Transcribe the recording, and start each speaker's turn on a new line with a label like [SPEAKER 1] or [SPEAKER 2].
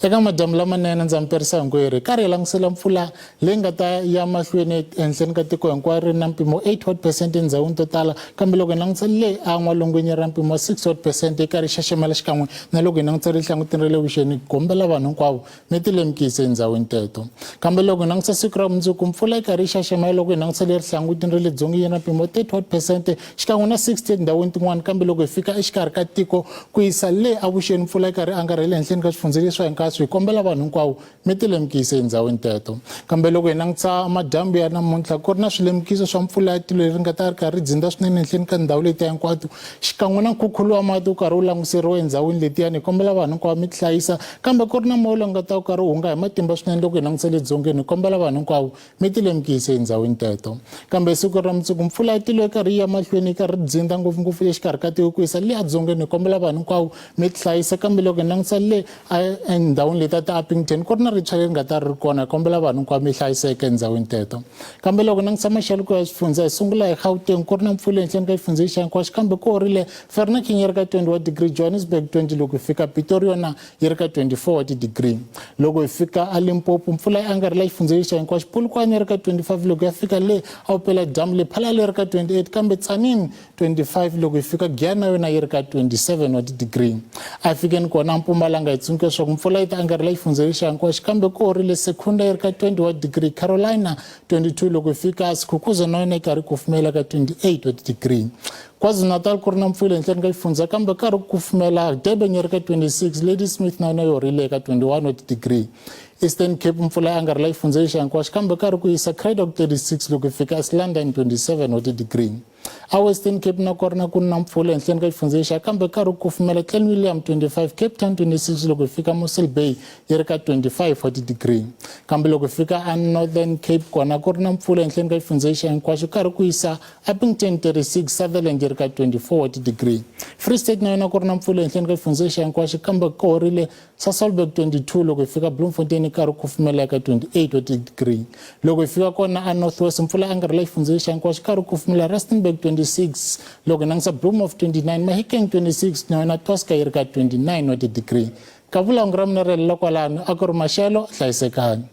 [SPEAKER 1] Eka madyambu lamanene ndza mi perisa hinkwerhu hi karhi hi langutisela mpfula leyi nga ta ya mahlweni ehenhleni ka tiko hinkwaro ri na mpimo 8 wa percent etindhawini to tala, kambe loko hi langutisa le a n'walungwini yi ri na mpimo wa 6 wa percent yi karhi yi xaxamela xikan'we na loko hi langutisa ri hlangutini ra le vuxeni. Hi kombela vanhu hinkwavo mi ti lemukisa etindhawini teto. Kambe loko hi langutisa siku ra mundzuku mpfula yi karhi yi xaxamela loko hi langutisa le rihlangutini ra le dzongeni yi ri na mpimo wa 30 wa percent xikan'we na 60 etindhawini tin'wana, kambe loko hi fika exikarhi ka tiko ku yisa le avuxeni mpfula yi karhi yi angarhela ehenhleni ka swifundzha leswi hinkwaswo. Hi kombela vanhu hinkwavo mi ti lemukise etindhawini teto. Kambe loko hi langutisa madyambu ya namuntlha ku ri na swilemukiso swa mpfula ya tilo leri nga ta ri karhi ri dzindza swinene ehenhleni ka tindhawu letiya hinkwato xikan'we na nkhukhulo wa mati wu karhi wu languseriwa endhawini letiyani. Hi kombela vanhu hinkwavo mi tihlayisa, kambe ku ri na moya lowu nga ta wu karhi wu hunga hi matimba swinene loko hi langutisa le dzongeni. Hi kombela vanhu hinkwavo mi ti lemukise endhawini teto. Kambe siku ra mundzuku mpfula ya tilo yi karhi yi ya mahlweni yi karhi dzindza ngopfungopfu exikarhi ka tiko ku yisa le edzongeni. Hi kombela vanhu hinkwavo mi tihlayisa, kambe loko hi langutisa le endhawini leti ta Upington ku ri na ritshwa leri nga ta ri ri kona. Hi kombela vanhu hinkwavo mi hlayiseka endhawini teto. Kambe loko hi langutisa maxelo ku ya swifundza, hi sungula hi Gauteng ku ri na mpfula ehenhleni ka xifundza lexi hinkwaxo, kambe ku horile. Vereeniging yi ri ka 20 wa degree, Johannesburg 20, loko hi fika Pretoria yona yi ri ka 24 wa ti-degree. Loko hi fika a Limpopo mpfula yi angarhela xifundza lexi hinkwaxo, Polokwane yi ri ka 25, loko ya fika le a vupela dyambu Lephalale yi ri ka 28, kambe Tzaneen 25, loko hi fika Giyani na yona yi ri ka 27 wa ti-degree. A hi fikeni kona Mpumalanga hi tsundzuka leswaku mpfula yi ta angarhela xifundza lexi hinkwaxo, kambe ku horile. Secunda yi ri ka 20 wa degree, Carolina 22, loko hi fika Skukuza na yona yi karhi kufumela ka 28 wa ti-degree. KwaZulu-Natal ku ri na mpfula ehenhleni ka xifundza, kambe karhi ku kufumela. Durban yi ri ka 26, Ladysmith na yona yi horile eka 21 wa ti-degree. Eastern Cape mpfula yi angarhela xifundza lexi hinkwaxo, kambe karhi ku yisa Cradock 36, loko hi fika eSlanden 27 wa ti-degree. A Western Cape na kona ku na mpfula ehenhleni ka xifundza lexi, kambe karhi ku kufumela. Clanwilliam 25, Cape Town 26, loko hi fika Mossel Bay yi ri ka 25 wa ti-degree. Kambe loko hi fika a Northern Cape kona ku ri na mpfula ehenhleni ka xifundza lexi hinkwaxo, karhi ku yisa Upington 36, Sutherland yi ri ka 24 wa ti-degree. Free State na yona ku ri na mpfula ehenhleni ka xifundza lexi hinkwaxo, kambe ku horile. Sasolburg 22, loko hi fika Bloemfontein yi karhi kufumela eka 28 wa ti-degree. Loko hi fika kona a North West mpfula yi angarhela xifundza lexi hinkwaxo, karhi kufumela. Rustenburg 26, loko hi langutisa Bloemhof 29, Mahikeng 26, na yona Tosca yi ri ka 29 wa ti-degree. Kavula hungu ra mina ri helela kwalano, a ku ri maxelo, hlayisekani.